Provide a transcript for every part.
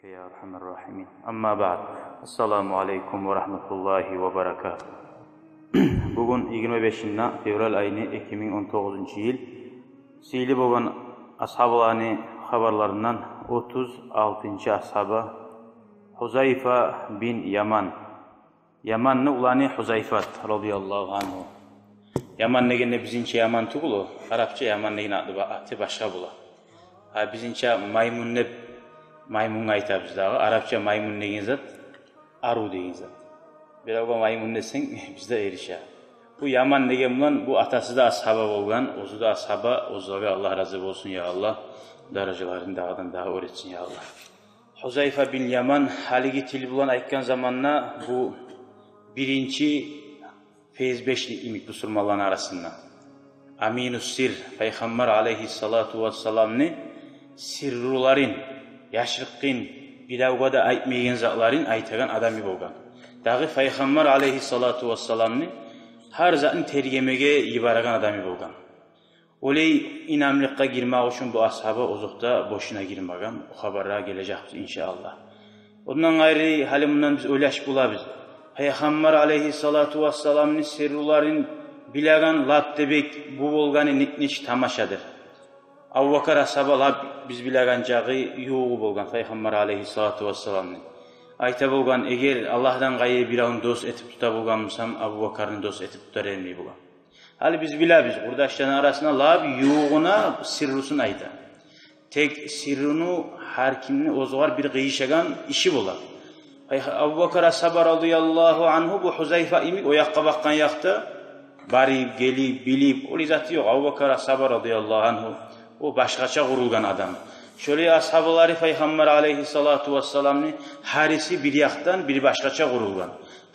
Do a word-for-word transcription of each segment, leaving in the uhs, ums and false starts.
يا أرحم الراحمين. أما بعد. السلام عليكم ورحمة الله وبركاته. Бугюн йигирма бешинчи февраль айны, эки минг он тогъузунчу йыл. Сыйлы болгъан асгьабаланы хабарларындан отуз алтынчы асгьаба Хузайфа бин Яман. Яманны уланы Хузайфат радияллагьу ангьу. Яман дегенде бизинче яман тюгюл о. Арапча яман деген аты ба-, аты башгъа бола. А бизинче маймун деп маймунгъа айтабыз дагъы. Арапча маймун деген зат арив деген зат. Биревге маймун десенг, бизде эрише. Бу Яман деген булан, бу атасы да асгьаба болгъан, оьзю де асгьаба, оьзлеге Аллагь рази болсун, я Аллагь. Даражаларын дагъыдан дагъы оьр этсин, я Аллагь. Хузайфа бин Яман, гьалиги тил булан айтгъан заманда, бу биринчи фейзбешлик йимик бусурманланы арасында. Амину сир, Пайхаммар алейгьиссалату вассаламны сирруларын, яшыртгъын, биревге де айтмайгъан затларын айтагъан адамы болгъан. Дагъы Пайхаммар алейгьиссалату вассаламны гьар затын тергемеге йибереген адамы болгъан. Олай инамлыкъгъа гирмек учун бу асгьаба озокъда бошуна гирмеген, о хабаргъа гележекбиз, иншааллагь. Ондан къайры, гьали мундан биз ойлашып болабыз. Пайхаммар алейгьиссалату вассаламны сирруларын билеген лап да бек бу болгъаны нек-нечик тамашадыр. Абубакар асгьаба лап биз билеген чакъы ювугъу болгъан Пайхаммар алейгьиссалату вассаламны. Айта болгъан, эгер Аллагьдан къайры биревню дос этип тута болгъан бусам, Абубакарны дос этип тутар эдим дей болгъан. Гьали биз билебиз, къурдашланы арасында лап ювугъуна сиррусун айта. Тек сирруну гьар кимни оьзюгер бир къыйышагъан иши бола. Ай, Абубакар асгьаба радияллагьу ангьу бу Хузайфа йимик о якъгъа бакъгъан якъда барып, гелип, билип, олай заты ёкъ. Абубакар асгьаба радияллагьу ангьу о башгъача къурулгъан адам. Шолай асгьабалары Пайхаммар алейгьиссалату вассаламны гьариси бир якъдан бир башгъача къурулгъан.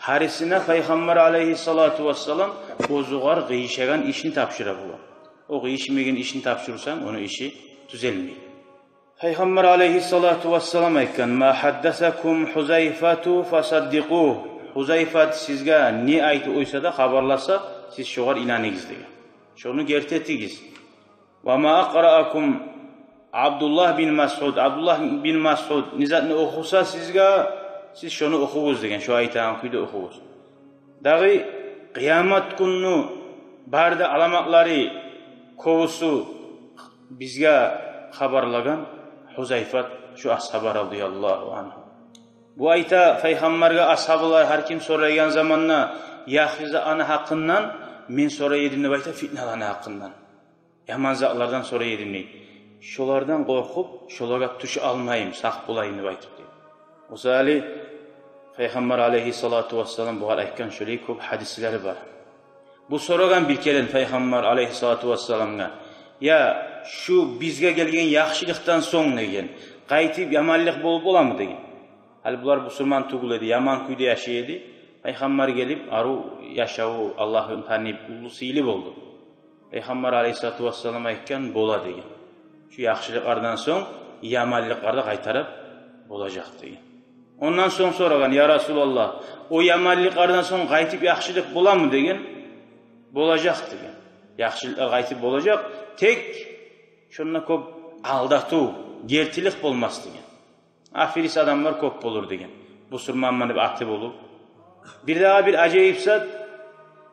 Гьарисине Пайхаммар алейгьиссалату вассалам оьзюгер къыйышагъан ишни тапшыра болгъан. О къыйышмайгъан ишни тапшурсанг, ону иши тюзелмей. Пайхаммар алейгьиссалату вассалам айтгъан: «Ма хаддасакум Хузайфату фасаддикъугь». Хузайфат сизге не айтып къойса да, хабарласа, сиз шогъар инаныгъыз деген. Шону герти этигиз. «Ва ма акъраакум Абдуллагь бин Масъуд». Абдуллагь бин Масъуд не затны охуса сизге, сиз шону охугъуз деген, шо айтагъан кюйде охугъуз. Дагъы къыямат гюнню бары да аламатлары кёбюсю бизге хабарлагъан Хузайфат, шу асгьаба радияллагьу ангьу. Бу айта, Пайхаммаргъа асгьабалар гьар ким сорайгъан заманда яхшы затланы гьакъындан, мен сорай эдим деп айта фитналаны гьакъындан. Яман затлардан сорай эдим дей. Шолардан къоркъуп, шолагъа тюше алмайым, сакъ болайым деп айтып дей. О саялы Пайхаммар алейгьиссалату вассалам бугъар айтгъан шолай кёп гьадислери бар. Бу сорагъан бир керен Пайхаммар алейгьиссалату вассаламгъа: «Я, шу бизге гелген яхшылыкъдан сонг, — деген, — къайтып яманлыкъ болуп боламы?» — деген. Гьали булар бусурман тюгюл эди, яман кюйде яшай эди. Пайхаммар гелип, арив яшаву, Аллагьны танып, уллу сыйлы болду. Пайхаммар алейгьиссалату вассалам айтгъан: «Бола», — деген. Шу яхшылыкълардан сонг яманлыкълар да къайтарып болажакъ деген. Ондан сонг сорагъан: «Я Расулаллагь, о яманлыкълардан сонг къайтып яхшылыкъ боламы?» — деген. «Болажакъ», — деген. Яхшылыкълар къайтып болажакъ. Тек шонда кёп алдатыв, гертилик болмас деген. Аферист адамлар кёп болур деген. Бусурманман деп аты болуп. Бирдагъы бир ажайып зат,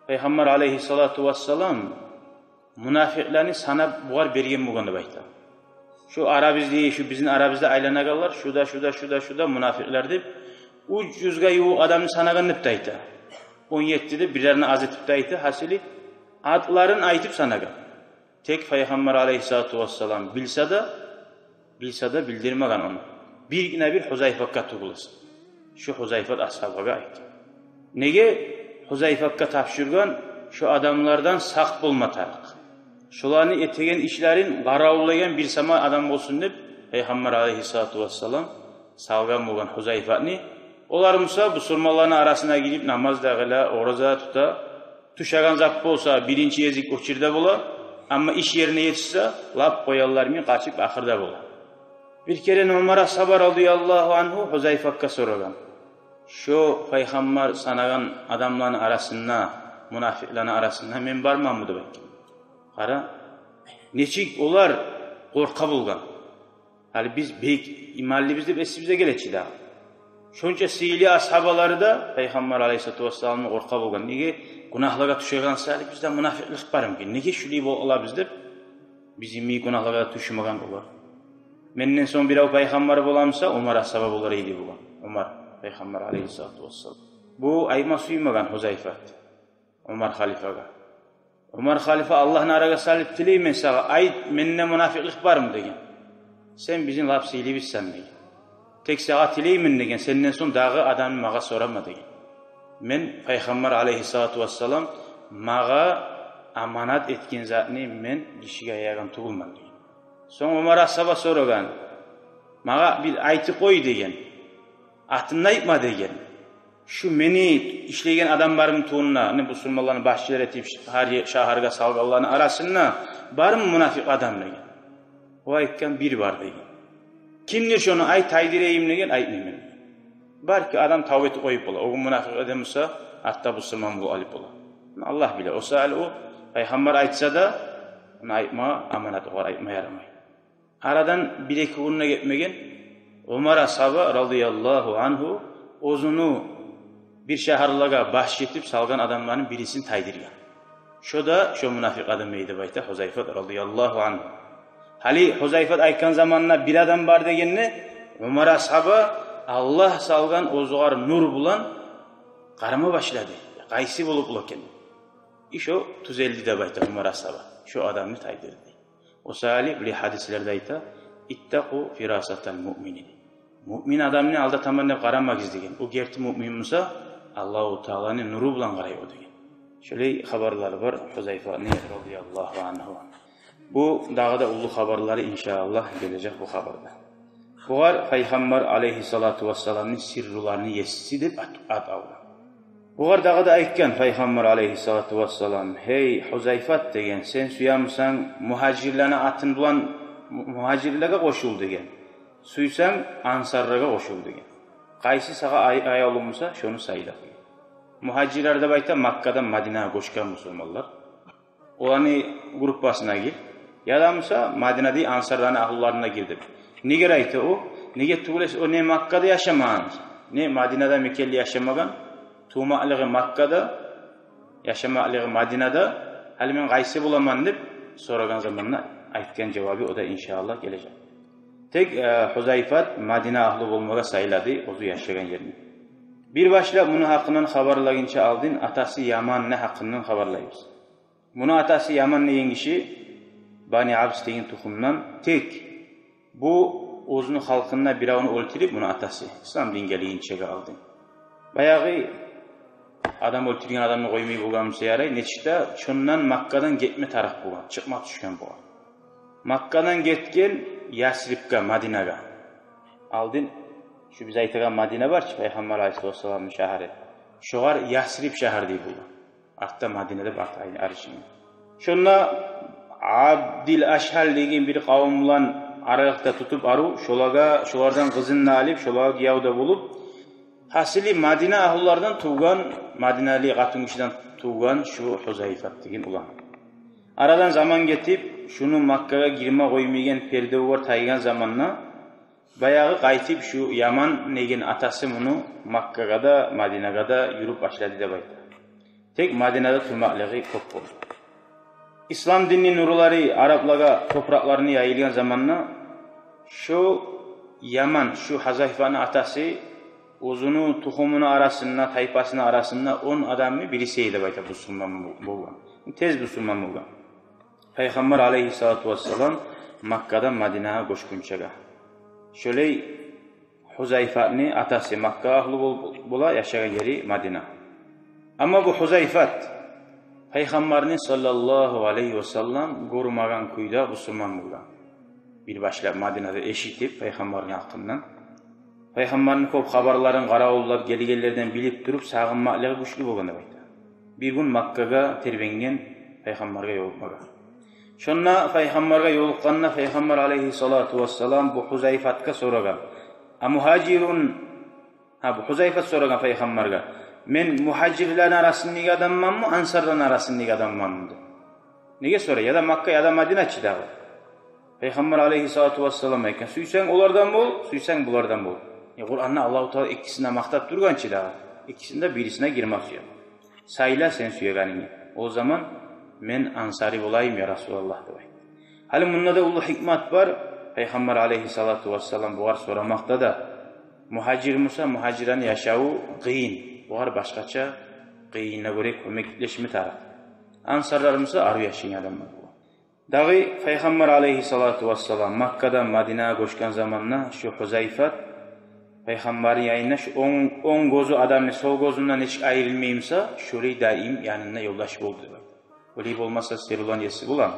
Пайхаммар алейгьиссалату вассалам мунафикъланы санап бугъар берген болгъан деп айта. Шу арабызда, шу бизин арабызда айланагъанлар, шуда, шуда, шуда, шуда мунафикълар деп, уьч юзге ювукъ адамны санагъан деп де айта. Он етти деп бирлерин аз этип де айта, гьасили атларын айтып санагъан. Тек Пайхаммар алейгьиссалату вассалам билсе де, билсе де билдирмеген ону. Биргине-бир Хузайфатгъа тюгюл эсе. Шу Хузайфат асгьабагъа айтгъан. Неге Хузайфатгъа тапшургъан? Шу адамлардан сакъ болма тарыкъ. Шуланы этеген ишлерин къаравуллайгъан бир сама адам болсун деп Пайхаммар алейгьиссалату вассалам салгъан болгъан Хузайфатны. Олар буса бусурманланы арасына гирип, намаз да къыла, ораза да тута, тюшеген зат болса, биринчи гезик о чирде бола, амма иш ерине етишсе, лап къоянлар йимик къачып ахырда бола. Бир керен Умар асгьаба радияллагьу ангьу Хузайфатгъа сорагъан: «Шо Пайхаммар санагъан адамланы арасында, мунафикъланы арасында мен барманмы?» — деп айтгъан. Къара, нечик олар къоркъа болгъан. Гьали биз бек иманлыбыз деп эсибизге геле чи дагъы. Шонча сыйлы асгьабалары да Пайхаммар алайгьиссалату вассаламдан къоркъа болгъан. Неге? Гюнагьлагъа тюшеген саялы, бизде мунафикълик бармы экен? Неге шулай бола алабыз деп, бизин йимик гюнагьлагъа тюшмеген олар. Менден сонг бирев пайхаммар боламыса, Умар асгьаба болар эди болгъан. Умар, Пайхаммар алайгьиссалату вассалам. Бу айтма сюймеген Гьузайфат Умар халифагъа. Умар халифа, Аллагьны арагъа салып тилеймен сагъа, айт, менде мунафикълик бармы деген. Сен бизин лап сыйлыбызсан деген. Тек сагъа тилеймен деген, сенден сонг дагъы адамны магъа сорама деген. Мен Пайхаммар алайгьиссалату вассалам магъа аманат этген затны мен гишиге яягъан тюгюлмен деген. Сонг Умар асгьаба сорагъан, магъа бир айтып къой деген. Атын айтма деген. Шу мени ишлеген адамларым тувунда, не бусурманланы башчылар этип ш-, гьар е-, шагьаргъа салгъанланы арасында бармы мунафикъ адам деген. О айтгъан, бир бар деген. Кимдир шону, айт, тайдырайым деген, айтмайман деген. Балики адам тавба этип къоюп бола. О гюн мунафикъ эди буса, артда бусурман болуп къалып бола. Аллагь биле. О саялы о Пайхаммар айтса да, ону айтма аманат, огъар айтма ярамай. Арадан бир-эки гюн де гетмеген, Умар асгьаба радияллагьу ангьу оьзюню бир шагьарлагъа башчы этип салгъан адамланы бирисин тайдыргъан. Шо да шо мунафикъ адам эди деп айта Гьузайфат радияллагьу ангьу. Гьали Гьузайфат айтгъан заманда бир адам бар дегенде, Умар асгьаба Аллагь салгъан оьзюгер нюр булан къарама башлады. Къайсы болуп бола экен? И шо тюзелди деп айта Умар асгьаба. Шо адамны тайдырды. О саялы булай гьадислерде айта: «Иттакъу фирасатал муъмини». Муъмин адамны алдатаман деп къарамагъыз деген. О герти муъмин буса, Аллагьу Тааланы нюрю булан къарай о деген. Шолай хабарлары бар Гьузайфаны радияллагьу ангьу. Бу дагъы да уллу хабарлары, иншааллагь, гележек бу хабарда. Бугъар Пайхаммар алайгьиссалату вассаламны сирруларыны еси деп ат, ат алгъан. Бугъар дагъы да айтгъан Пайхаммар алайгьиссалату вассалам: «Гьей, Гьузайфат, — деген, — сен сюемисен мугьажирлени атын булан му-, мугьажирлеге къошул, — деген. — Сюйсенг, ансарлагъа къошул, — деген. — Къайсы сагъа ай-, аявлу буса, шону сайла». Мугьажирлер деп айта Маккадан Мадинагъа гёчген бусурманлар. Оланы группасына гир. Яда буса Мадинада ансарланы агьлюлерине гир деп. Неге айта о? Неге тюгюл эсе о не Маккада яшамагъан, не Мадинада мекенли яшамагъан. Тувмакълыгъы Маккада, яшамакълыгъы Мадинада. Гьали мен къайсы боламан деп сорагъан заманда айтгъан жавабы о да, иншааллагь, гележек. Тек, э, Гьузайфат Мадина агьлю болмагъа сайлады оьзю яшагъан ерни. Бир башлап муну гьакъындан хабарлагъынча алдын атасы Яманны гьакъындан хабарлайбыз. Муну атасы Яман деген гиши Бани Абс деген тухумдан. Тек бу оьзюню халкъында биревню оьлтюрюп, муну атасы, ислам динге гелгинчеге алдын. Баягъы адам оьлтюрген адамны къоймай болгъан буса ярай, нечик де шондан Маккадан гетме тарыкъ болгъан, чыкъма тюшген болгъан. Маккадан гетген Ясрибге, Мадинагъа. Алдын шу биз айтагъан Мадина бар чы, Пайхаммар алайгьиссалату вассаламны шагьары. Шогъар Ясриб шагьар дей болгъан. Артда Мадина деп ат ай-, арышын. Шонда Абдил Ашгьал деген бир къавум булан аралыкъда тутуп арив, шолагъа, шолардан къызын да алып, шолагъа гияв де болуп, гьасили Мадина агьлюлерден тувгъан, мадинали къатынгишиден тувгъан шу Гьузайфат деген улан. Арадан заман гетип, шуну Маккагъа гирме къоймайгъан перде огъар тайгъан заманда, баягъы къайтып шу Яман деген атасы муну Маккагъа да, Мадинагъа да юрюп башлады деп айта. Тек Мадинада турмакълыгъы кёп болду. Ислам динни нюрлери араплагъа топуракъларына яйылгъан заманда шу Яман, шу Гьузайфаны атасы оьзюню тухумуну арасында, тайпасыны арасында он адамны бириси эди деп айта, бусурман бол-, болгъан. Тез бусурман болгъан. Пайхаммар алайгьиссалату вассалам Маккадан Мадинагъа гёчгюнчеге. Шолай Гьузайфатны атасы Макка агьлю бол-, бола, яшагъан ери Мадина. Амма бу Гьузайфат Пайхаммарны саллаллагьу алайгьи васаллам гёрмеген кюйде бусурман болгъан. Бир башлап Мадинада эшитип Пайхаммарны гьакъындан, Пайхаммарны кёп хабарларын къаравуллап, гелгенлерден билип туруп, сагъынмакълыгъы гючлю болгъан деп айта. Бир гюн Маккагъа тербенген, Пайхаммаргъа ёлукъмагъа. Шонда Пайхаммаргъа ёлукъгъанда, Пайхаммар алайгьиссалату вассалам бу Гьузайфатгъа сорагъан: «А мугьажирун?» Гьа, бу Гьузайфат сорагъан Пайхаммаргъа: «Мен мугьажирлени арасындагъы адамманмы, ансарланы арасындагъы адамманмы?» — деп. Неге сорай? Яда Макка, яда Мадина чы дагъы. Пайхаммар алайгьиссалату вассалам айтгъан: «Сюйсенг олардан бол, сюйсенг булардан бол». Э, Къуранда Аллагьу Таала экисин де макътап тургъан чы дагъы, экисин де бирисине гирме сюе. «Сайла сен сюегенингни». О заман: «Мен ансари болайым, я Расулаллагь», — деп айтды. Гьали мунда да уллу гьикмат бар. Пайхаммар алайгьиссалату вассалам бугъар сорамакъда да, мугьажир буса, мугьажирлени яшаву къыйын, бугъар башгъача, къыйынына гёре кёмеклешме тарыкъ. Ансарлар буса арив яшайгъан адамлар бола. Дагъы Пайхаммар алайгьиссалату вассалам Маккадан Мадинагъа гёчген заманда шу Гьузайфат Пайхаммарны янына шу онг, онг гёзю адамны сол гёзюнден нечик айрылмай буса, шолай даим янында ёлдаш болду деп айта. Олай болмаса, сер улан еси булан.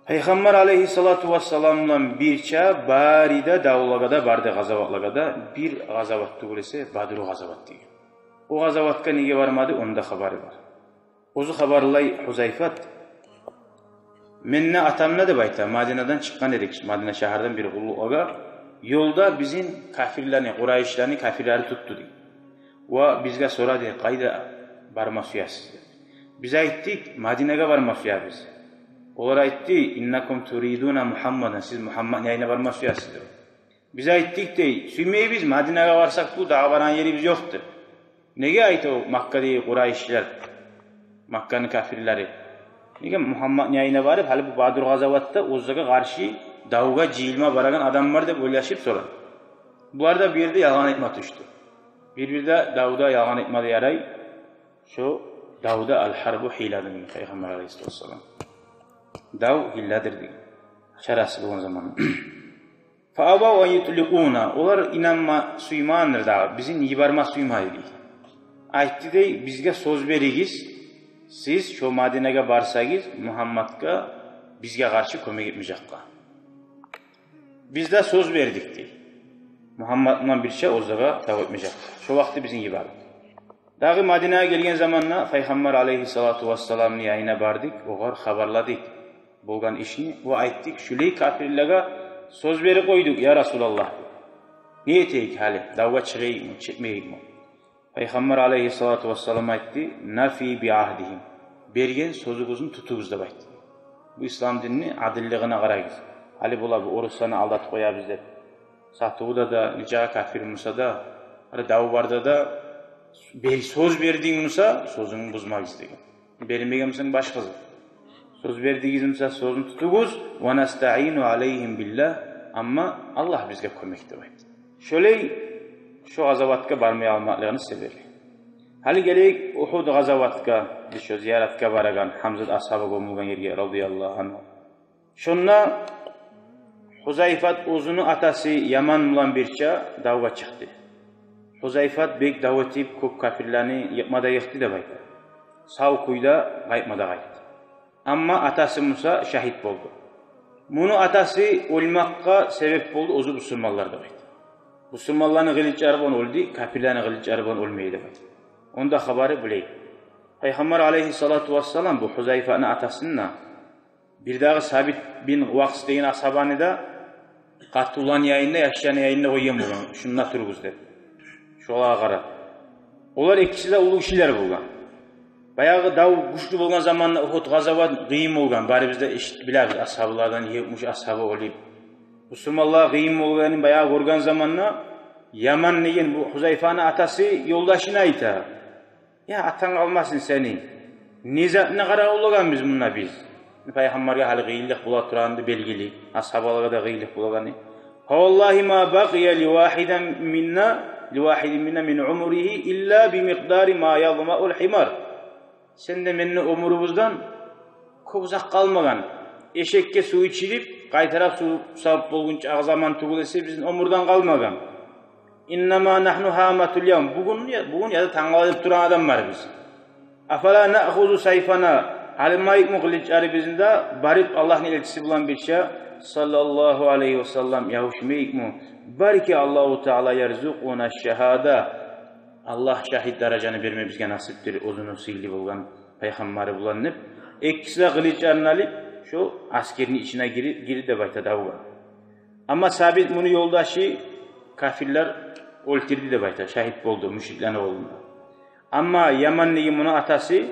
Пайхаммар алайгьиссалату вассалам булан бирче бары да давлагъа да барды, къазаватлагъа да. Бир къазават тюгюл эсе, Бадру къазават деген. О къазаватгъа неге бармады, ону да хабары бар. Оьзю хабарлай Гьузайфат: «Мен де, атам да, — деп айта, — Мадинадан чыкъгъан эдик, Мадина шагьардан бир къуллукълагъа. Ёлда бизин капирлени, Къурайышланы капирлери тутду, — дей. — Ва бизге сорады: къайда барма сюесиз?» — деп. Биз айтдыкъ: «Мадинагъа барма сюебиз». Олар айтды: «Иннакум туридуна Мугьаммадан, сиз Мугьамматны янына барма сюесиз», — деп. Биз айтдыкъ, дей: «Сюймейбиз, Мадинагъа барсакъ, бу дагъы барагъан ерибиз ёкъ», — деп. Неге айта о Маккадагъы Къурайышлар, Макканы капирлери? Неге Мугьамматны янына барып, гьали бу Бадру къазаватда оьзлеге къаршы давгъа жыйылма барагъан адам бар деп ойлашып сорады. Булар да бир ерде ялгъан айтма тюшдю. Бир-бирде давда ялгъан айтма да ярай. Шо давда «Ал-гьарбу гьиладан», — деген Пайхаммар алайгьиссалату вассалам. Дав гьиладыр деген. Чарасы болгъан заман. «Фа абав ан ютликъуна». Олар инанма сюймегендир дагъы, бизин йиберме сюймеди, дей. Айтды, дей: «Бизге сёз беригиз, сиз шо Мадинагъа барсагъыз, Мугьамматгъа, бизге къаршы кёмек этмежекге». Биз де сёз бердик, дей, Мугьаммат булан бирче оьзлеге дав этмежекге. Шо вакъти бизин йиберди. Дагъы Мадинагъа гелген заманда Пайхаммар алайгьиссалату вассаламны янына бардыкъ, огъар хабарладыкъ болгъан ишни ва айтдыкъ: «Шулай капирлеге сёз берип къойдукъ, я Расулаллагь. Не этейик гьали? Давгъа чыгъайыкъмы, чыкъмайыкъмы?» Пайхаммар алайгьиссалату вассалам айтды: «Нафи би агьдигьим. Берген сёзюгюзню тутугъуз», — деп айтды. Бу ислам динни адиллигине къарагъыз. Гьали бола бу орусланы алдатып къоябыз деп. Сатывда да, нечакъы капир буса да, гьали дав барда да, бер-, сёз бердинг буса, сёзюнгню бузмагъыз деген. Бермеген бусанг, башгъасы. Сёз бердигиз буса, сёзню тутугъуз. «Ва настаину алайгьим биллагь», амма Аллагь бизге кёмек деп айтды. Шолай шо къазаватгъа бармай алмакълыгъыны себеби. Гьали гелейик Угьуд къазаватгъа, биз шо зияратгъа барагъан, Гьамзат асгьаба гёмюлген ерге, радияллагьу ангьу. Шонда Гьузайфат оьзюню атасы Яман булан бирче давгъа чыкъды. Гьузайфат бек дав этип, кёп капирлени йыкъма да йыкъды деп айта. Сав кюйде къайтма да къайтды. Амма атасы буса шагьит болду. Муну атасы оьлмекге себеп болду оьзю бусурманлар деп айта. Бусурманланы къылычлары булан оьлдю, капирлени къылычлары булан оьлмеди деп айта. Ону да хабары булай. Пайхаммар алайгьиссалату вассалам бу Гьузайфаны атасын да бирдагъы Сабит бин Вакъкъыс деген асгьабаны да къатынланы янында, яшланы янында къойгъан болгъан, шунда туругъуз деп. Шолагъа къарап. Олар экиси де уллу гишилер болгъан. Баягъы дав гючлю болгъан заманда, Угьуд къазават къыйын болгъан. Барыбыз да эшитип билебиз, асгьабалардан етмиш асгьаба оьлюп. Бусурманлагъа къыйын болгъанын баягъы гёрген заманда Яман деген бу Гьузайфаны атасы ёлдашына айта: «Я, атанг къалмасын сени. Не затына къарап олагъанбыз мунда биз?» Пайхаммаргъа гьали къыйынлыкъ бола турагъаны да белгили. Асгьабалагъа да къыйынлыкъ болагъаны. «Фаваллагьи ма бакъия ливагьидин минна, ливагьидин минна мин умригьи илла бимикъдари ма язмаул гьимар». Сен де, мен де оьмюрюбюзден кёп узакъ къалмагъан. Эшекге сув ичирип, къайтарып сув салып болгъунча заман тюгюл эсе, бизин оьмюрден къалмагъан. «Иннама нагьну гьаматул явм». Бугюн я, бугюн яда тангала деп турагъан адамлар биз. «Афала наъхузу сайфана». Алмайыкъмы къылычларыбызны да, барып Аллагьны элчиси булан бирче, саллаллагьу алайгьи ва саллам, ябушмайыкъмы? Балики Аллагьу Таала «ярзукъуна шагьада». Аллагь шагьит даражаны берме бизге насипдир, оьзюню сыйлы болгъан пайхаммары булан деп, экиси де къылычларын алып, шо аскерни ичине гири-, гирди деп айта давгъа. Амма Сабит, муну ёлдашы, капирлер оьлтюрдю деп айта, шагьит болду мюшриклени къолунда. Амма Яман деген муну атасы,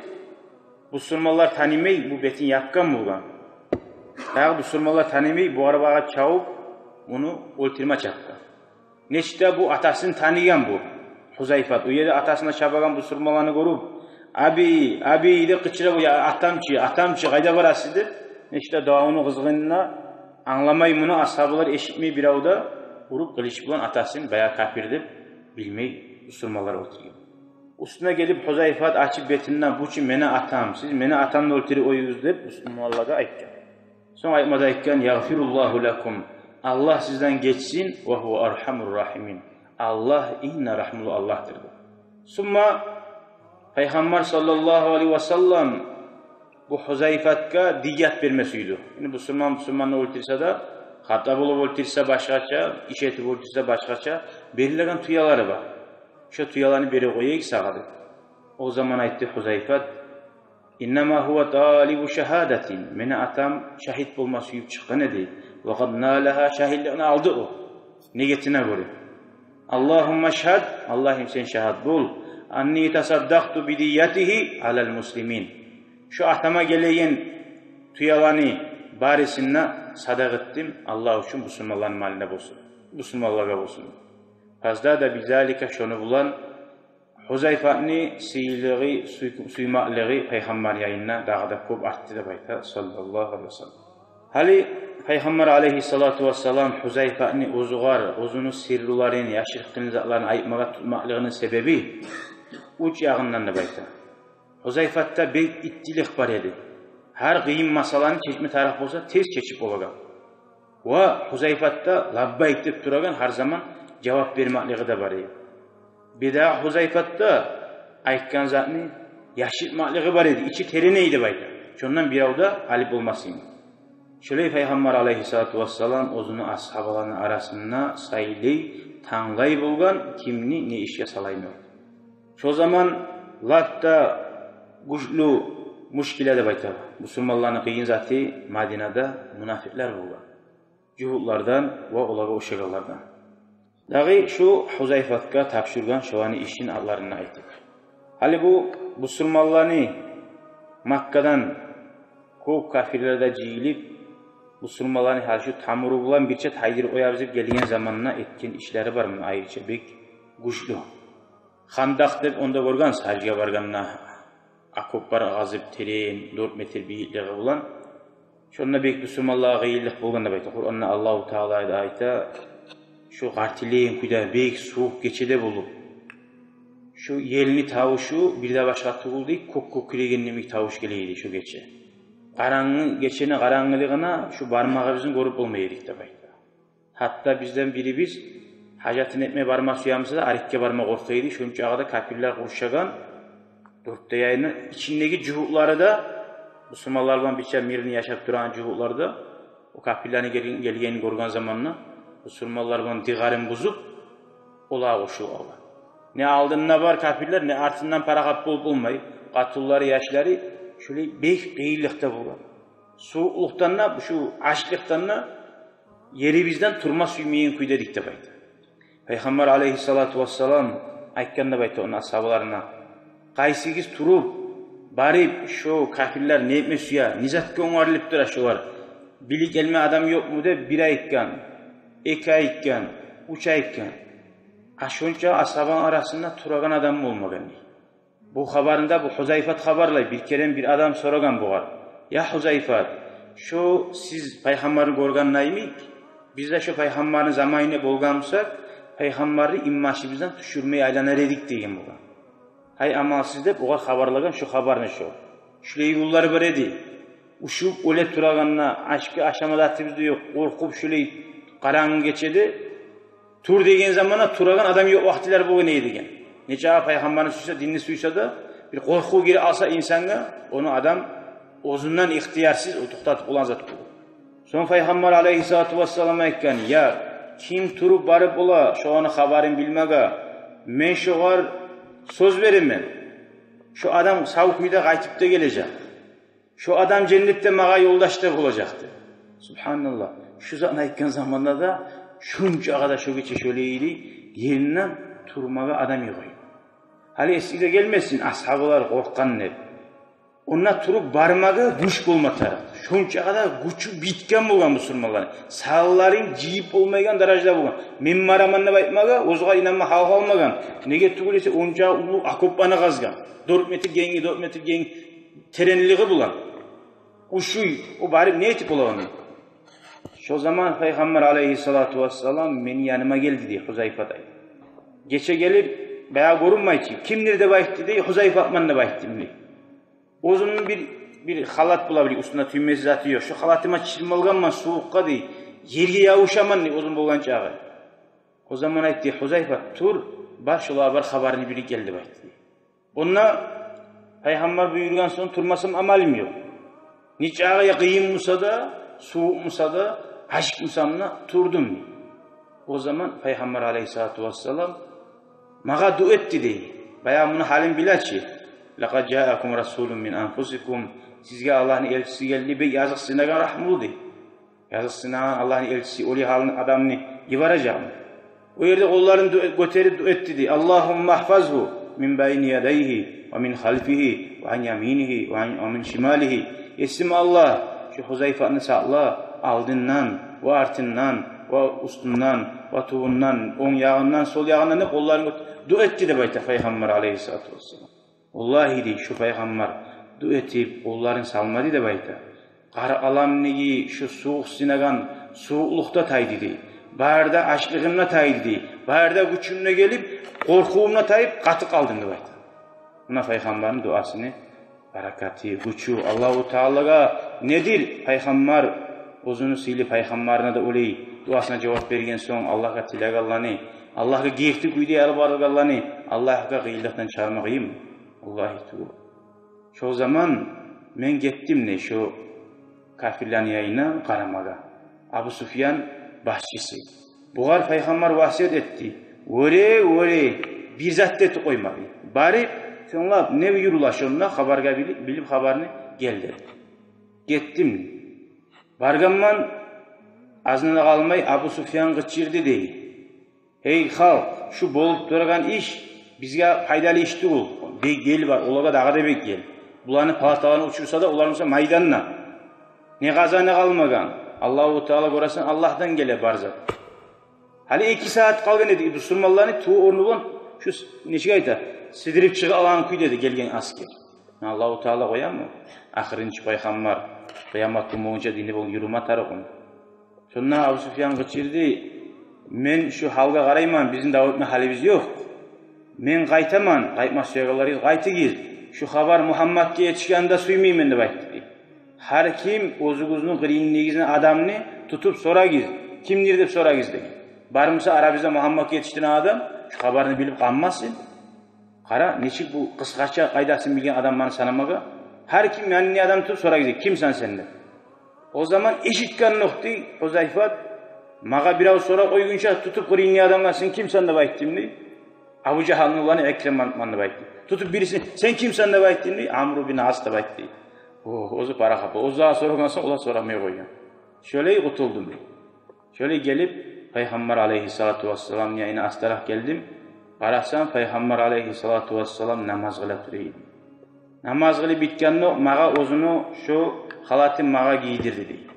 бусурманлар танымай, бу бетин япгъан болгъан. Дагъы бусурманлар танымай, бугъар багъып чабып, муну оьлтюрме чапгъан. Нечик де бу атасын таныгъан бу Гьузайфат. О ерде атасына чабагъан бусурманланы гёрюп, «Аби, аби» деп къычыра бу, «Я атам чы, атам чы, къайда барасыз?» деп. Нечик де давну къызгъынына, англамай муну асгьабалар, эшитмей бирев де, уруп къылыч булан атасын, баягъы капир деп билмей, бусурманлар оьлтюрген. Уьстюне гелип Гьузайфат ачып бетинден: «Бу чу мени атам, сиз мени атамны оьлтюрюп къойдугъуз», — деп бусурманлагъа айтгъан. Сонг айтма да айтгъан: «Ягъфируллагьу лакум, Аллагь сизден гечсин, ва гьува архамур рахимин, Аллагь инг де рагьмулу Аллагьдыр», — деп. Сумма Пайхаммар саллаллагьу алайгьи ва саллам бу Гьузайфатгъа дигат берме сюйдю. Яни бусурман бусурманны оьлтюрсе де, хата болуп оьлтюрсе башгъача, иш этип оьлтюрсе башгъача, берилеген тюелери бар. «Шо тюелени берип къояйыкъ сагъа», — деп. О заман айтды Гьузайфат: «Иннама гьува талибу шагьадатин. Мени атам шагьит болма сююп чыкъгъан эди. Ва къад налагьа, шагьитликни алды о. Негетине гёре. Аллагьумма шгьад, Аллагьым, сен шагьат бол. Анни тасаддакъту би диятигьи алал муслимин. Шо атама гелеген тюелени барысын да садагъа этдим, Аллагь учун, бусурманланы малына болсун, бусурманлагъа болсун». Фаздада бизалика, шону булан Гьузайфатны сыйлылыгъы, сюй-, сюймеклиги Пайхаммар янында дагъы да кёп артды деп айта, саллаллагьу алайгьи ва саллам. Гьали Пайхаммар алайгьиссалату вассалам Гьузайфатны оьзюгер, оьзюню сирруларын, яшыртгъын затларын айтмагъа тутмакълыгъыны себеби уьч ягъындан деп айта. Гьузайфатда бек иттилик бар эди. Гьар къыйын масъаланы чечме тарыкъ болса, тез чечип болагъан. Ва Гьузайфатда лаббайк деп турагъан, гьар заман жавап бермеклиги де бар эди. Бирдагъы Гьузайфатда айтгъан затны яшыртмакълыгъы бар эди, ичи терен эди деп айта. Шондан бирев де алып болмас эди. Шолай Пайхаммар алайгьиссалату вассалам оьзюню асгьабаларыны арасында сайлай, танглай болгъан, кимни не ишге салайым деп. Шо заман лап да гючлю мушкила деп айта, бусурманланы къыйын заты Мадинада мунафикълер болгъан. Жугьутлардан ва олагъа ошагъанлардан. Дагъы шу Гьузайфатгъа тапшургъан шоланы ишин, атларын айтып. Гьали бу бусурманланы, Маккадан кёп капирлер де жыйылып, бусурманланы гьали шу тамуру булан бирче тайдырып къоябыз деп гелген заманда этген ишлери бар муну, айрыча бек гючлю. Хандакъ деп, онда гёргенсиз, гьажгъа баргъанда, окоплар къазып, терен, дёрт метр бийиклиги булан. Шонда бек бусурманлагъа къыйынлыкъ болгъан деп айта. Къуранда Аллагьу Таала да айта: «Шу къартыллайгъан кюйде, бек сувукъ гечеде болуп, шу елни тавушу бир де башгъа тюгюл, — дей, — кёк кёкюреген йимик тавуш геле эди шу гече. Къарангы, гечени къарангылыгъына шу бармагъыбызны гёрюп болмай эдик», — деп айта. Гьатта бизден бирибиз гьажатын этме барма сюе буса да, арекге барма къоркъа эди. Шончагъа да капирлер къуршагъан, дёрт де янына, ичиндеги жугьутлары да, бусурманлар булан бирче мирный яшап турагъан жугьутлар да, о капирлени гелген, гелгенин гёрген заманда, бусурманлар булан дыгъарын бузуп, олагъа къошулуп алгъан. Не алдында бар капирлер, не артындан парахат болуп болмай. Къатынлары, яшлары, шолай бек къыйынлыкъда болгъан. Сувукълукъдан да, шу ачлыкъдан да ерибизден турма сюймейген кюйде эдик деп айта. Пайхаммар алайгьиссалату вассалам айтгъан деп айта ону асгьабаларына: «Къайсыгъыз туруп, барып, шо капирлер не этме сюе, не затгъа онгарылып тура шолар, билип гелме адам ёкъму?» — деп бир айтгъан, эки айтгъан, уьч айтгъан. А шонча асгьабаны арасында турагъан адам болмагъан, дей. Бу хабарны да бу Гьузайфат хабарлай. Бир керен бир адам сорагъан бугъар: «Я Гьузайфат, шо сиз Пайхаммарны гёргенде йимик, биз де шо Пайхаммарны заманында болгъан бусакъ, Пайхаммарны инбашыбыздан тюшюрмей айланар эдик», — деген бугъар. «Гьай амалсыз», — деп огъар хабарлагъан шо хабарны шо. Шолай гюнлер бар эди. Ушуп оьле турагъанда, ашгъа ашама затыбыз да ёкъ, къоркъуп, шолай къарангы гечеде «Тур» деген заманда турагъан адам ёкъ вакътилер болгъан эди, — деген. — Нечакъы Пайхаммарны сюйсе, динни сюйсе де, бир къоркъув гирип къалса инсангъа, ону адам оьзюнден ихтиярсыз о токътатып болагъан зат тюгюл. Сонг Пайхаммар алайгьиссалату вассалам айтгъан: «Я, ким туруп барып бола шону хабарын билмеге, мен шогъар сёз беремен, шо адам сав кюйде къайтып да гележек. Шо адам женнетде магъа ёлдаш да болажакъ», — деп. Субгьаналлагь. Шу затны айтгъан заманда да шончагъа да шо гече шолай эди, еринден турмагъа адам ёкъ эди. Гьали эсигизге гелмесин асгьабалар къоркъгъан деп. Онда туруп бармагъа гюч болма тарыкъ. Шончагъа да гючю битген болгъан бусурманланы. Санларын жыйып болмайгъан даражада болгъан. Мен бараман деп айтмагъа, оьзюне инанма гьал къалмагъан. Неге тюгюл эсе, онча уллу окопланы къазгъан. Дёрт метр генги, дёрт метр генг теренлиги булан. Ушуй, о барып не этип бола ону? Шо заман Пайхаммар алайгьиссалату вассалам мени яныма гелди дей Гьузайфа, дей. Гече гелип, баягъы гёрюнмей чи, кимдир деп айтды дей, Гьузайфатман деп айтдым дей. Оьзюню бир, бир халат бола, бир уьстюнде тюймеси заты ёкъ. Шо халатыма чырмалгъанман сувукъгъа дей, ерге ябушаман дей оьзюм болгъан чагъы. О заман айтды: «Гьузайфа, тур, бар, шолагъа бар, хабарны билип гел», — деп айтды дей. Онда Пайхаммар буюргъан сонг турмасам амалым ёкъ. Нечакъы я къыйын буса да, сувукъ буса да, ачыкъ бусам да турдум. О заман Пайхаммар алайгьиссалату вассалам магъа дуа этди дей. Баягъы муну гьалын биле чи. «Лакъад жаакум расулун мин анфусикум». Сизге Аллагьны элчиси гелди, бек языкъсынагъан, рагьмулу дей. Языкъсынагъан Аллагьны элчиси, олай гьалны адамны йибережекми? О ерде къолларын ду-, гётерип дуа этди дей: «Аллагьумма агьфазгьу мин байни ядайгьи ва мин халфигьи ва ан яминигьи ва ан, ва мин шималигьи». Есим Аллагь, шу Гьузайфаны сакъла алдындан, ва артындан, ва уьстюнден, ва тюбюнден, онг ягъындан, сол ягъындан деп къолларын гёт-, дуа этди деп айта Пайхаммар алайгьиссалату вассалам. Валлагьи дей, шу Пайхаммар дуа этип, къолларын салмады деп айта. Къаркъарамдагъы шу сувукъсынагъан сувукълукъ да тайды дей. Бары да ачлыгъым да тайды дей. Бары да гючюм де гелип, къоркъувум да тайып, къатып къалдым деп айта. Муна Пайхаммарны дуасыны баракаты, гючю. Аллагьу Таалагъа недир Пайхаммар, оьзюню сыйлы Пайхаммарына да олай дуасына жавап берген сонг, Аллагьгъа тилегенлени, Аллагьгъа герти кюйде ялбаргъанланы Аллагьгъа къыйынлыкъдан чыгъарма къыйынмы? Валлагьи, тюгюл. Шо заман мен гетдим дей шо капирлени янына къарамагъа. Абу Суфьян башчысы. Бугъар Пайхаммар васият этди: «Вёре, вёре, бир зат да этип къойма», — дей. «Барып, сонглап, не юрюле шонда, хабаргъа билип, билип хабарны гел», — деди. Гетдим. Баргъанман, азына да къалмай Абу Суфьян къычырды дей: «Гьей халкъ, шу болуп турагъан иш бизге пайдалы иш тюгюл. Бек ел бар, олагъа дагъы да бек ел. Буланы палаталарын учурса да, олар буса майданда. Не къазаны къалмагъан. Аллагьу Таала, гёресен, Аллагьдан геле бар зат». Гьали эки сагьат къалгъан эди бусурманланы туву орну булан, шу с-, нечик айта, сидирип чыгъа алагъан кюйде эди гелген аскер. Аллагьу Таала къоямы ахырынчы Пайхаммар, къыямат гюн болгъунча дини булан юрюме тарыкъ. Шонда Абу Суфьян къычырды: «Мен шу гьалгъа къарайман, бизин дав этме гьалыбыз ёкъ. Мен къайтаман, къайтма сюегенлеригиз къайтыгъыз. Шу хабар Мугьаммадгъа етишгенни де сюймеймен», — деп айтды. «Гьар ким оьзюгюзню къырыйындагъы адамны тутуп сорагъыз, кимдир деп сорагъыз», — деген. «Бармыса арабызда Мугьаммадгъа етишдиреген адам, шу хабарны билип къалмасын». Къара, нечик бу къысгъача къайдасын билген адамланы санамагъа. «Гьар ким янындагъы адамны тутуп сорагъыз, кимсен сен?» — деп. О заман эшитгенокъ дей Гьузайфат: «Магъа бирев сорап къойгъунча, тутуп къырыйындагъы адамгъа сен кимсен деп айтдым дей. Абу Жагьлны уланы Икримаман деп айтдым. Тутуп бирисине сен кимсен деп айтдым дей. Амру бин Ас деп айтды дей». О, оьзю парахат, оьзю сорагъан сонг, олар сорамай къойгъан. Шолай къутулдум дей. Шолай гелип, Пайхаммар алайгьиссалату вассаламны янына астаракъ гелдим. Къарасам, Пайхаммар алайгьиссалату вассалам намаз къыла тура эди. Намаз къылып битгенде, магъа оьзюню шо халатын магъа гийдирди дей.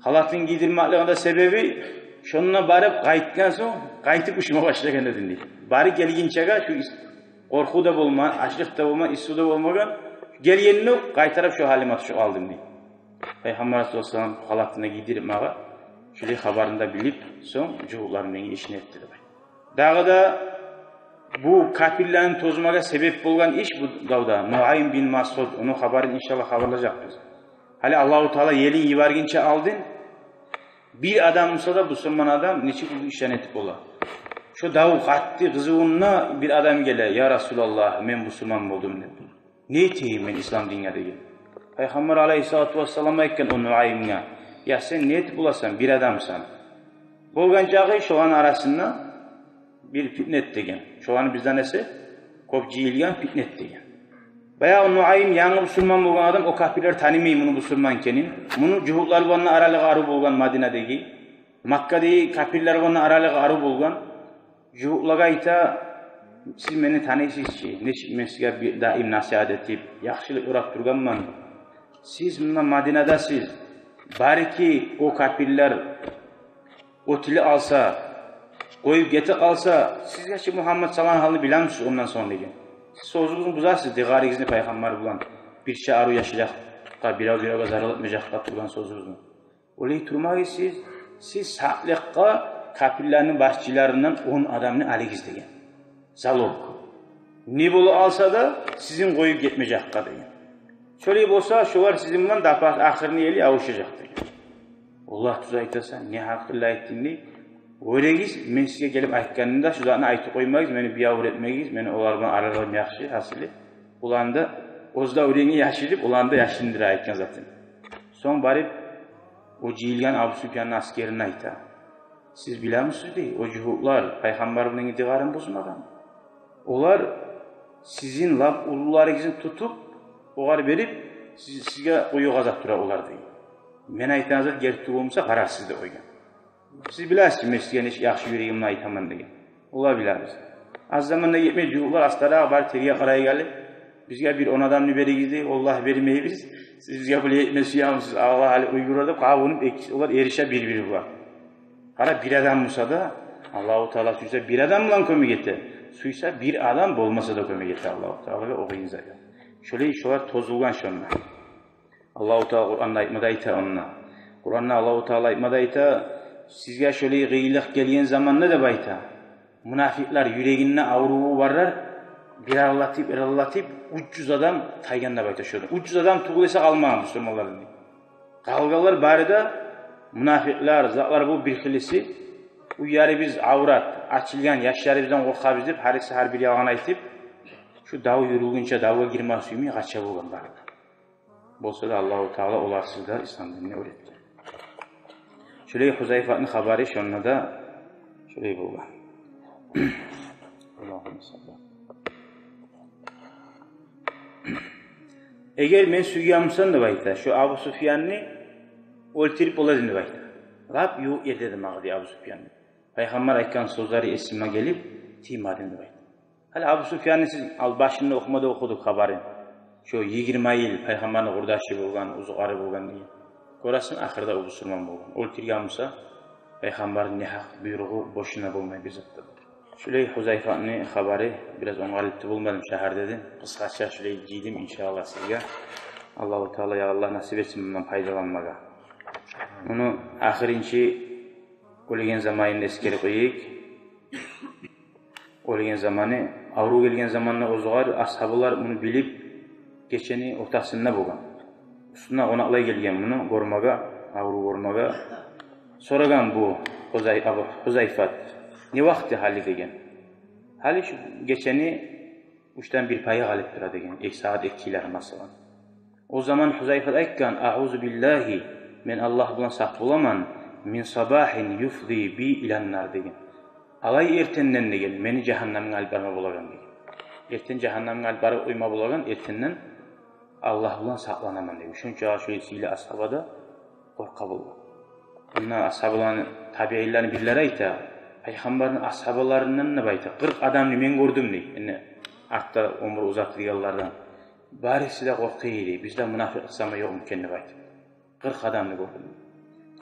Халатын гийдирмеклигини де себеби, шонда барып къайтгъан сонг, къайтып уьшюме башлагъан эдим дей. Барып гелгинчеге шу ис-, къоркъув да болма, ачлыкъ да болма, иссив де болмагъан. Гелгенде къайтарып шо гьалыма тюшюп къалдым дей. Пайхаммар саллаллагьу алайгьи ва саллам халатын да гийдирип магъа, шулай хабарны да билип, сонг жугьутларымны ишин этди деп айта. Дагъы да бу капирлени тозмагъа себеп болгъан иш бу давда. Нуайм бин Масъуд, ону хабарын иншаллагь хабарлажакъбыз. Гьали Аллагьу Таала елин йибергинче алдын бир адам буса да, бусурман адам, нечик бу ишлени этип бола? Шо дав къатты къызывунда бир адам геле: «Я Расулаллагь, мен бусурман болдум», — деп. «Не этейим мен ислам динге?» — деген. Пайхаммар алайгьиссалату вассалам айтгъан о Нуаймгъа: «Я сен не этип боласан, бир адамсан?» Болгъан чакъы шоланы арасында бир питне эт деген. Шоланы бизден эсе кёп жыйылгъан, питне эт деген. Баягъы Нуайм янгы бусурман болгъан адам, о капирлер танымай муну бусурман экенин. Муну жугьутлар булан да аралыгъы арив болгъан Мадинадагъы. Маккадагъы капирлер булан да аралыгъы арив болгъан. Жугьутлагъа айта: Сиз мени таныйсыз чы, нечик мен сизге бир даим насигьат этип, яхшылыкъ ёрап тургъанман. Сиз мунда Мадинадасыз. Барики о капирлер оьтюле алса, къоюп гете къалса, сизге чи Мугьаммат салагъан гьалны билемисиз ондан сонг деген. Сиз сёзюгюзню бузасыз, дыгъарыгъызны пайхаммар булан бирче арив яшажакъгъа, бирев-биревге зарал этмежекге тургъан сёзюгюзню. Олай турмагъыз сиз, сиз сакълыкъгъа капирлени башчыларындан он адамны алыгъыз деген. Залог. Не бола алса да, сизин къоюп гетмежекге деген. Шолай болса, шолар сизин булан дапас ахырны ели авушажакъ деген. Оллагь, тюз айтасан, не гьакъыллы айтдынг дей. Оьрегиз, мен сизге гелип айтгъанымда, шу затны айтып къоймагъыз, мени биябур этмегиз, мени олар булан араларым яхшы, гьасили. Оланы да, оьз де оьрегин яшырып, оланы да яшырындыра айтгъан затын. Сонг барып, о жыйылгъан Абу Суфьянны асгерине айта. Сиз билемисиз дей, о жугьутлар пайхаммар булан дыгъарын бузмагъан. Олар сизин лап уллуларыгъызны тутуп, огъар берип, сиз, сизге къую къазып тура олар дей. Мен айтагъан зат герти болмаса, къарарсыз деп къойгъан. Сиз билесиз, мен сизге нечик яхшы юрегимден айтаман деген. Олар билемис. Аз заманда гетмей, жугьутлар астаракъ барып терге къарай гелип, бизге бир он адамны беригиз дей, оллагь, бермейбиз. Сиз бизге булай этме сюемисиз, Аллагь, гьали уйгъурлар деп къабунуп, эки, олар эрише бир-бири булан. Къара, бир адам буса да, Аллагьу Таала сюйсе бир адам булан кёмек эте, сюйсе бир адам болмаса да кёмек эте Аллагьу Таала, о къыйын затгъа. Шолай шолар тозулгъан шонда. Аллагьу Таала Къуранда айтмада айта онда. Къуранда Аллагьу Таала айтмада айта, сизге шолай къыйынлыкъ гелген заманда деп айта, мунафикълар, юрегинде авруву барлар, бирерлетип, бирерлетип, уьч юз адам тайгъан деп айта шонда. Уьч юз адам тюгюл эсе къалмагъан бусурманлардан. Къалгъанлар бары да мунафикълар, затлар, бу бир хилиси, уьйлерибиз аврат, ачылгъан, яшларыбыздан къоркъабыз деп, гьариси гьар бир ялгъан айтып, шу дав юрюлгюнче, давгъа гирме сюймей, къача болгъан бары да. Болса да Аллагьу Таала оларсыз да ислам динни уьйретген. Шолай Хузайфатны хабары шонда да шолай болгъан. Аллагьумма салли. Эгер мен сюйген бусам деп айта, шу Абу Суфьянны оьлтюрюп бола эдим деп айта. Лап ювукъ ерде эди магъа дей Абу Суфьянны. Пайхаммар айтгъан сёзлери эсиме гелип, тиймедим деп айта. Гьали Абу Суфьянны сиз ал башында охумада охудукъ хабарын. Шо йигирма йыл пайхаммарны къурдашы болгъан, узукъары болгъан деген. Гёресен, ахырда о бусурман болгъан. Оьлтюрген буса, пайхаммарны негьакъ буйругъу бошуна болмай бир зат да. Шулай Хузайфатны хабары, бираз онгарылып да болмадым, шагьарда эдим. Къысгъача шулай жыйдым, иншааллагь, сизге. Аллагьу Таала, я Аллагь, насип этсин мундан пайдаланмагъа. Муну ахырынчы оьлген заманын эсгерип къояйыкъ. Оьлген заманы, аврув гелген заманда оьзюгер, асгьабалар муну билип, гечени ортасында болгъан. Уьстюне къонакълай гелген муну гёрмеге, аврув гёрмеге. Сорагъан бу Хузай-, Абу Хузайфат: «Не вакъти гьали?» — деген. «Гьали шу гечени уьчден бир пайы къалып тура», — деген. Эки сагьат экилер, масала. О заман Хузайфат айтгъан: «Агъузу биллагьи, мен Аллагь булан сакъ боламан, мин сабахин юфзи би илан нар», — деген. «Алай эртенден, — деген, — мени жагьаннамгъа алып барма болагъан», — деген. «Эртен жагьаннамгъа алып барып къойма болагъан эртенден, Аллагь булан сакъланаман», — деген. Шунча шулай сыйлы асгьаба да къоркъа болгъан. Онда асгьабаланы, табиинлени бирлери айта, пайхаммарны асгьабаларындан деп айта, къыркъ адамны мен гёрдюм дей. Энни артда оьмюр узатылгъанлардан. Бариси де къоркъа эди. Бизде мунафикъ сама ёкъму экен деп айтып. Къыркъ адамны гёрдюм.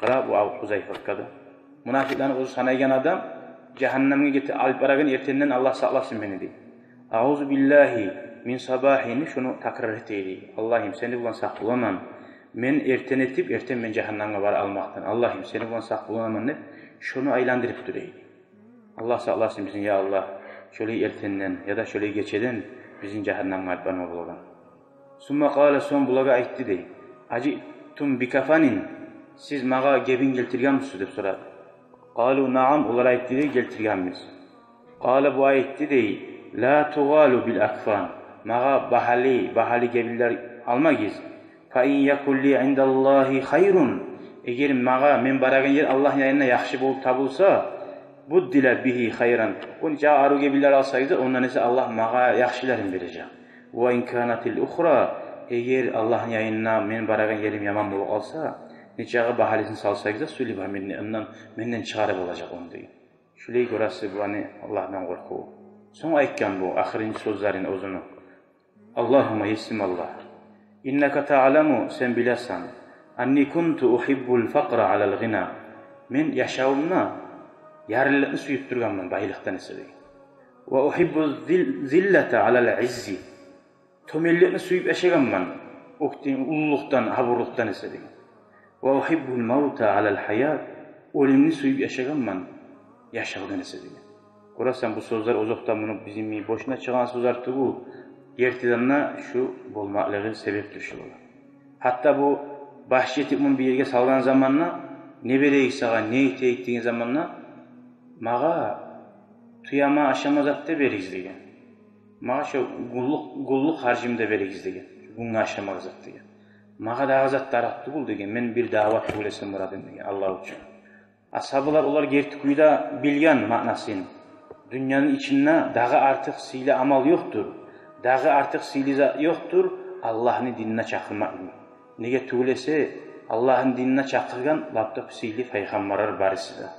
Къара бу Абу Хузайфатгъа да. Мунафикъланы оьзю санайгъан адам, жагьаннамгъа гете алып барагъан эртенден, Аллагь сакъласын мени дей. «Агъузу биллагьи мин сабахини», шуну такрар эте эди. «Аллагьым, сени булан сакъ боламан. Мен эртен этип, эртен мен жагьаннамгъа бара алмакъдан. Аллагьым, сени булан сакъ боламан», — деп, шуну айландырып тура эди. Аллагь сакъласын бизин, я Аллагь, шолай эртенден яда шолай гечеден бизин жагьаннамгъа алып барма болагъан. Сумма къала, сонг булагъа айтды дей: «Ажиътум би кафанин, сиз магъа гебин гелтиргенмисиз?» — деп сорады. Къалу: «Наам», олар айтды дей, «гелтиргенбиз». Къала, бу айтды дей: «Ла тугъалу бил акфан, магъа багьалы, багьалы гебинлер алмагъыз. Фа ин якун ли индаллагьи хайрун, эгер магъа, мен барагъан ер Аллагьны янында яхшы болуп табулса, буддила бигьи хайран, о нечакъы арив гебинлер алсагъыз да, ондан эсе Аллагь магъа яхшыларын бережек. Ва ин канатил ухра, эгер Аллагьны янында мен барагъан ерим яман болуп къалса, нечакъы багьалысын салсагъыз да, сулиба минни, ондан, менден чыгъарып алажакъ ону», — деген. Шулай гёресиз, буланы Аллагьдан къоркъув. Сонг айтгъан бу ахырынчы сёзлерин оьзюню: «Аллагьумма, есим Аллагь, иннака таъламу, сен билесен, анни кунту ухиббул факъра алал гъина. Мен яшавумда ярлылыкъны сююп тургъанман байлыкъдан эсе», — деген. «Ва ухиббу зил-, зиллата алал иззи. Тёбенликни сююп яшагъанман оьктен, уллулукъдан, гьабурлукъдан эсе», — деген. «Ва ухиббул мавта алал гьаят. Оьлюмню сююп яшагъанман яшавдан эсе», — деген. Гёресен, бу сёзлер озокъда, муну бизин ми бошуна чыгъагъан сёзлер тюгюл. Гертиден де шу болмакълыгъы себепдир шулар. Гьатта бу баш етип муну бир ерге салгъан заманда, «Не берейик сагъа, не этейик?» — деген заманда, «Магъа тюеме ашама зат да беригиз», — деген. «Магъа шо гюнлюк, гюнлюк харжым да беригиз», — деген. «Гюнге ашама зат», — деген. «Магъа дагъы зат тарыкъ тюгюл», — деген. «Мен бир дагъы зат тюгюл эсе мурадым», — деген, Аллагь учун. Асгьабалар, олар герти кюйде билген маънасын. Дюньяны ичинде дагъы артыкъ сыйлы амал ёкъдур, дагъы артыкъ сыйлы зат ёкъдур Аллагьны динине чакъырмакъ. Неге тюгюл эсе, Аллагьны динине чакъыргъан лап да сыйлы пайхаммарлар барысы да.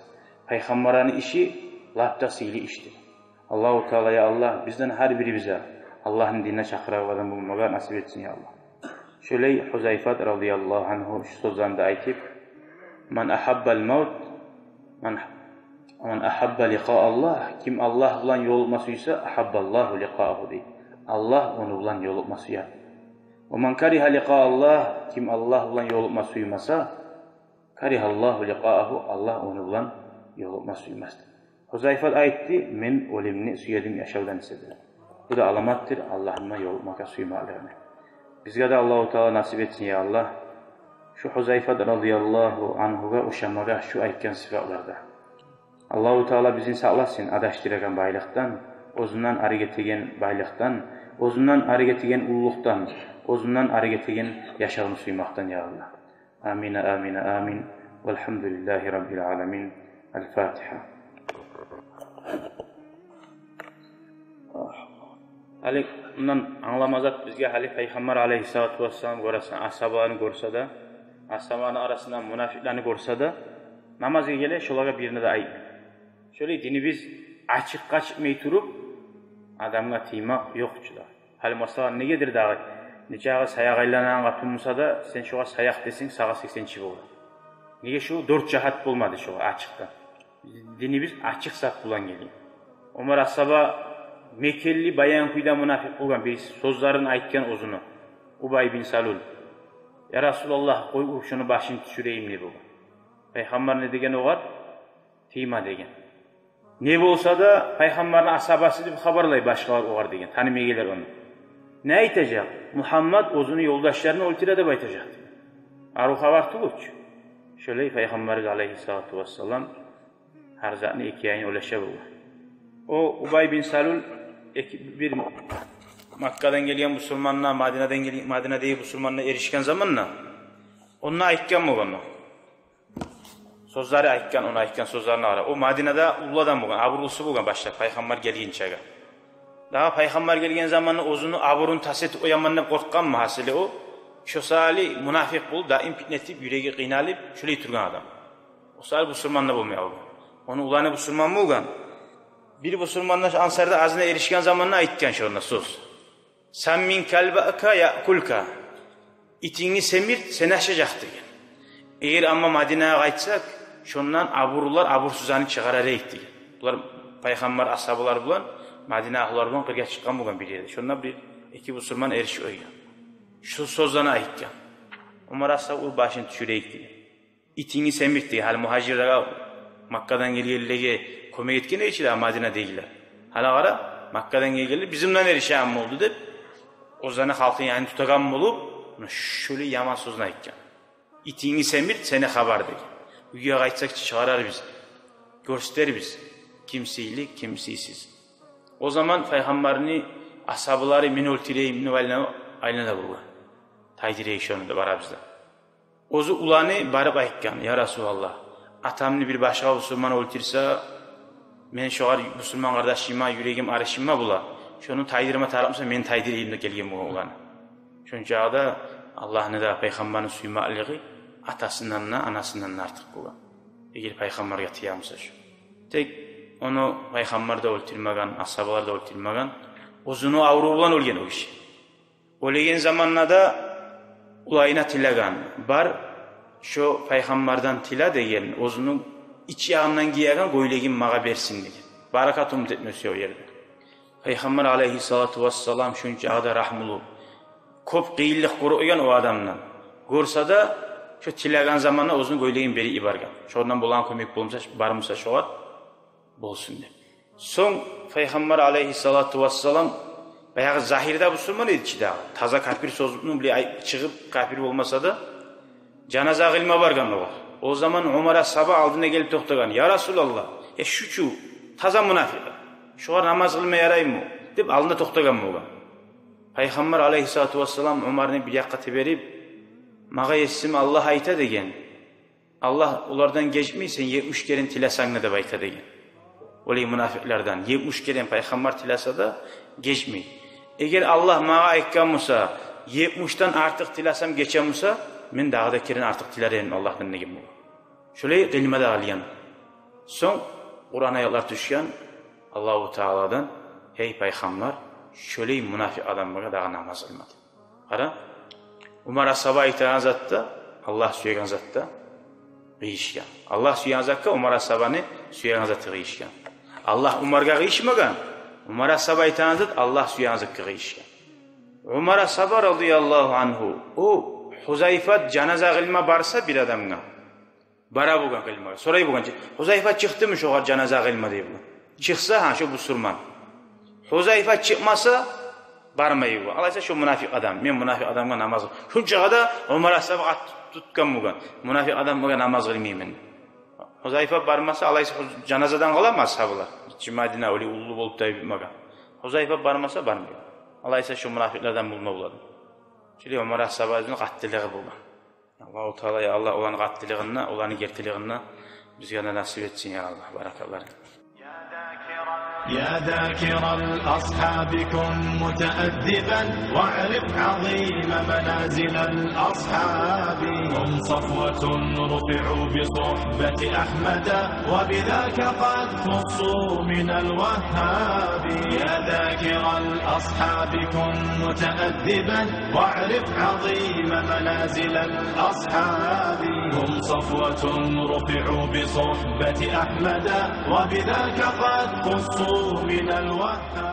Пайхаммарланы иши лап да сыйлы ишдир. Аллагьу Таала, я Аллагь, бизден гьар бирибизге Аллагьны динине чакъырагъан адам болмагъа насип этсин, я Аллагь. Шолай Гьузайфат радияллагьу ангьу шу сёзлени де айтып: «Ман агьаббал мавт, ман, ман агьабба ликъа Аллагь, ким Аллагь булан ёлукъма сюйсе, агьаббаллагьу ликъаагьу», — дей. Аллагь ону булан ёлукъма сюе. «Ва ман каригьа ликъа Аллагь, ким Аллагь булан ёлукъма сюймесе, каригьаллагьу ликъаагьу, Аллагь ону булан ёлукъма сюймес», — деди. Гьузайфат айтды: «Мен оьлюмню сюедим яшавдан эсе», — деди. Бу да аламатдыр Аллагьны ёлукъмагъа сюймеклигине. Бизге де Аллагьу Таала насип этсин, я Аллагь, шу Гьузайфат радияллагьу ангьугъа ошамагъа шу айтгъан сыфатларда. Аллагьу Таала бизин сакъласын адашдырагъан байлыкъдан, оьзюнден ари гетеген байлыкъдан, оьзюнден ари гетеген уллулукъдан, оьзюнден ари гетеген яшавну сюймекден, я Аллагь. Амин, амин, амин. Валгьамдулиллагьи раббил аламин. Аль-Фатигьа. Гьали мундан англама зат бизге, гьали Пайхаммар алайгьиссалату вассалам, гёресен, асгьабаланы гёрсе де, асгьабаланы арасында мунафикълени гёрсе де, намазгъа геле, шолагъа бирине де айтмай. Шолай динибиз ачыкъгъа чыкъмай туруп, адамгъа тиймек ёкъ чу да. Гьали масала, негедир дагъы, нечакъы саякъ айланагъан къатын буса да, сен шогъар саякъ десенг, сагъа сексен чи болур. Неге, шу дёрт жагьат болмады шогъар ачыкъда. Динибиз ачыкъ зат булан гелген. Омар асгьаба мекенли баян кюйде мунафикъ болгъан, бир сёзлерин айтгъан оьзюню, Убай бин Салул. «Я Расулаллагь, къой, уруп шону башын тюшюрейим», — деп болгъан. Пайхаммар не деген огъар? «Тийме», — деген. Не болса да, Пайхаммарны асгьабасы деп хабарлай башгъалар огъар деген, танымай гелер ону. Не айтажакъ? «Мугьаммат оьзюню ёлдашларын оьлтюре», — деп айтажакъ. Арив хабар тюгюл чю. Шолай Пайхаммарыбыз алайгьиссалату вассалам гьар затны эки янын ойлаша болгъан. О Убай бин Салул эки, бир Маккадан гелген бусурманлар, Мадинадан гел-, Мадинадагъы бусурманлар эришген заманда, онда айтгъан болгъан о. Сёзлери айтгъан, ону айтгъан сёзлерине къара. О Мадинада уллу адам болгъан, абурлусу болгъан башлап, Пайхаммар гелгинчеге. Дагъы Пайхаммар гелген заманда оьзюню абурун тас этип къояман деп къоркъгъанмы, гьасили о? Шо саялы мунафикъ болуп, даим питне этип, юреги къыйналып, шулай тургъан адам. О саялы бусурман да болмай къалгъан. Ону уланы бусурман болгъан. Бир бусурманлар ансарда азына эришген заманда айтгъан шонда сёз. «Саммин калбака яъкулка». Итингни семирт, сени ашажакъ деген. Эгер амма Мадинагъа къайтсакъ, шондан абурлулар абурсузланы чыгъарар эдик деген. Булар Пайхаммар асгьабалар булан Мадина агьлулар булан къыргъа чыкъгъан болгъан бир ерде. Шонда бир-эки бусурман эришип къойгъан. Шу сёзлени айтгъан. Омар асгьаба: «Ур, башын тюшюрейик», — деген. «Итингни семирт», — деген. Гьали мугьажирлеге, Маккадан гелгенлеге кёмек этген эди чи дагъы Мадинадагъылар. Гьали къара, Маккадан гелгенлер бизин булан эришеген болду деп, оьзлени халкъын янын тутагъан болуп, муна шолай яман сёзню айтгъан. «Итингни семирт, сени хабар», — деген. «Уьйге къайтсакъ чы чыгъарарбыз, гёрсетербиз, ким сыйлы, ким сыйсыз». О заман Пайхаммарны асгьабалары: «Мен оьлтюрейим», — деп айлана, айлана болгъан. «Тайдырайыкъ шону», — деп барабыз да. Оьзю уланы барып айтгъан: «Я Расулаллагь, атамны бир башгъа бусурман оьлтюрсе, мен шогъар, бусурман къардашыма, юрегим арышынма бола. Шону тайдырма тарыкъмысан, мен тайдырайым», — деп гелген болгъан уланы. Шончакъы да Аллагьны да, Пайхаммарны сюймеклиги атасындан да, анасындан да артыкъ болгъан. Эгер Пайхаммаргъа тиемисе шу. Тек Ону пайхаммар да оьлтюрмеген, асгьабалар да оьлтюрмеген. Оьзюню аврув булан оьлген о гиши. Оьлеген заманда да уланына тилеген: «Бар, шо пайхаммардан тиле, — деген, — оьзюню ич ягъындан гиеген гёйлегин магъа берсин», — деген. Баракат умут этме сюе о ерде. Пайхаммар алайгьиссалату вассалам шунчагъы да рагьмулу, кёп къыйынлыкъ гёрген о адамдан. Гёрсе де, шо тилеген заманда оьзюню гёйлегин берип йиберген. Шондан болагъан кёмек болмаса, бар буса, шогъар болсун деп. Сонг Пайхаммар алайгьиссалату вассалам баягъы загьирде бусурман эди чи дагъы. Таза капир сёзюню биле ай-, чыгъып капир болмаса да, жаназа къылма баргъан огъар. О заман Умар асгьаба алдына гелип токътагъан: «Я Расулаллагь, э, шу чу таза мунафикъ, шогъар намаз къылма яраймы?» — деп алдына токътагъан болгъан. Пайхаммар алайгьиссалату вассалам Умарны бир якъгъа теберип: «Магъа Есим Аллагь айта, — деген, — Аллагь олардан гечмей, сен етмиш керен тилесенг де», — деп айта деген. Олай мунафикълардан етмиш керен пайхаммар тилесе де, гечмей. «Эгер Аллагь магъа айтгъан буса, етмишден артыкъ тилесем гече буса, мен дагъы да керен артыкъ тилер эдим Аллагьдан», — деген болгъан. Шолай къылма да къылгъан. Сонг Къуран аятлар тюшген Аллагьу Тааладан: «Гьей пайхаммар, шолай мунафикъ адамгъа дагъы намаз къылма», — деп. Къара, Умар асгьаба айтагъан затда, Аллагь сюеген затда къыйышгъан. Аллагь сюеген затгъа Умар асгьабаны сюеген заты къыйышгъан. Аллагь Умаргъа къыйышмагъан, Умар асгьаба айтагъан зат Аллагь сюеген затгъа къыйышгъан. Умар асгьаба, радияллагьу ангьу, о Гьузайфат жаназа къылма барса бир адамгъа, бара болгъан къылмагъа. Сорай болгъан чы: «Гьузайфат чыкъдымы шогъар жаназа къылма?» — дей болгъан. Чыкъса, гьа, шо бусурман. Гьузайфат чыкъмаса, бармай болгъан. Алайса, шо мунафикъ адам. Мен мунафикъ адамгъа намаз къыл-, шунчагъа да Умар асгьаба къатты тутгъан болгъан: «Мунафикъ адамгъа намаз къылмайман». Гьузайфат бармаса, алайса, жаназадан къаламы асгьабалар? Чи Мадина олай уллу болуп да битмеген. Гьузайфат бармаса, бармай. Алайса, шо мунафикълардан болма боладымы? Шолай Умар асгьабаны къаттылыгъы болгъан. Аллагьу Таала, я Аллагь, оланы къаттылыгъын да, оланы гертилигин де бизге де насип этсин, я Аллагь. Баракалла. يا ذاكر الأصحاب كن متأدبا واعرف عظيم منازل الأصحاب. هم صفوة رفعوا بصحبة أحمد وبذاك قد خصوا من الوهاب. يا ذاكر الأصحاب كن متأدبا واعرف عظيم منازل الأصحاب. هم صفوة رفعوا بصحبة أحمد وبذاك قد خصوا من الوهاب.